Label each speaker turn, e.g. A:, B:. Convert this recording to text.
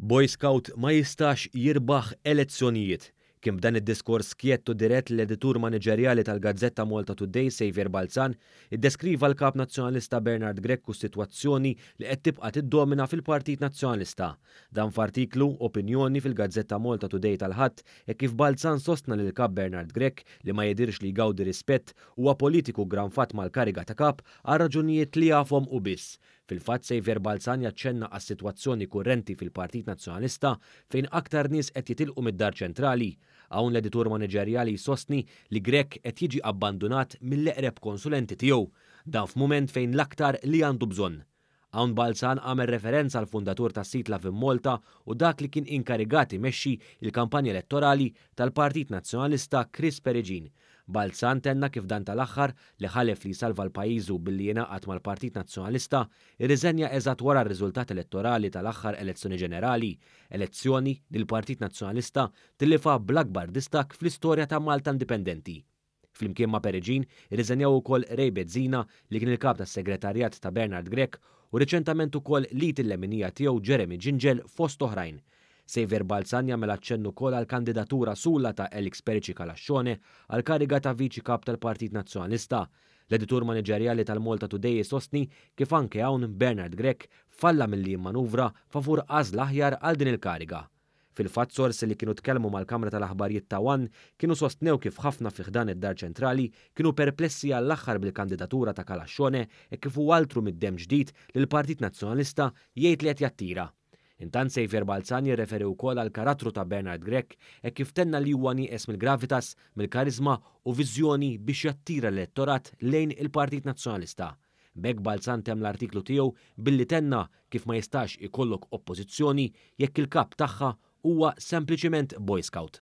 A: Boy Scout ma jistax jirbaħ elezzjonijiet. Kien b'dan id-diskors skjett u dirett li l-editur maniġerjali tal-gazzetta Malta Today, Saviour Balzan, iddeskriva l-Kap Nazzjonalista Bernard Grech u s-sitwazzjoni li qed tibqa' tiddomina fil-Partit Nazzjonalista. Dan f'artiklu, opinjoni fil-gazzetta Malta Today tal-Ħadd, hekk kif Balzan sostna li l-Kap Bernard Grech, li ma jidhirx li jgawdi rispett, huwa politiku ggranfat mal-kariga ta' Kap għal raġunijiet li jafhom hu biss. Fil-fatt Saviour Balzan jaċċenna għas-sitwazzjoni kurrenti fil-Partit Nazzjonalista fejn aktar nies qed jitilqu mid-Dar Ċentrali. Hawn l-editur maniġerjali jsostni li Grech qed jiġi abbandunat mill-eqreb konsulenti tiegħu. Dan f'mument fejn l-aktar li għandu bżonn. Hawn Balzan għamel referenza għall-fundatur tas-sit Lovin Malta u dak li kien inkarigat imexxi l-kampanja elettorali tal-Partit Nazzjonalista Chris Peregin. Balzan tenna kif dan tal-aħħar, li ħalef li jsalva l-pajjiżu billi jingħaqad mal-Partit Nazzjonalista, irriżenja eżatt wara r-riżultat elettorali tal-aħħar elezzjoni ġenerali, elezzjoni li l-Partit Nazzjonalista tilifha bl-akbar distakk fl-istorja ta' Malta indipendenti. Flimkien ma' Peregin, irriżenjaw ukoll Ray Bezzina li kien il-Kap tas-Segretarjat ta' Bernard Grech u riċentament ukoll l-id il-leminija tiegħu Jeremy Gingell fost oħrajn. Saviour Balzan jagħmel aċċenn ukoll għall-kandidatura sula ta' Alex Perici Calascione għall-kariga ta' Viċi Kap tal-Partit Nazzjonalista. L-editur maniġerjali tal-Malta Today isostni kif anke hawn Bernard Grech falla milli jimmanuvra favur għażla aħjar għal din il-kariga. Fil-fatt sorsi li kienu tkellmu mal-kamra tal-aħbarijiet ta' one kienu sostnew kif ħafna fi ħdan id-Dar Ċentrali kienu perplessi għall-aħħar bil-kandidatura ta' Calascione hekk kif hu altru mid-demm ġdid li l-Partit Nazzjonalista jgħid li qed jattira. Intant Saviour Balzan jirreferi wkoll għall-karattru ta' Bernard Grech hekk kif tenna li huwa nieqes mill-gravitas, mill-kariżma u viżjoni biex jattira l-elettorat lejn il-Partit Nazzjonalista. B'hekk Balzan temm l-artiklu tiegħu billi tenna kif ma jistax ikollok Oppożizzjoni jekk il-kap tagħha huwa sempliċiment boy scout.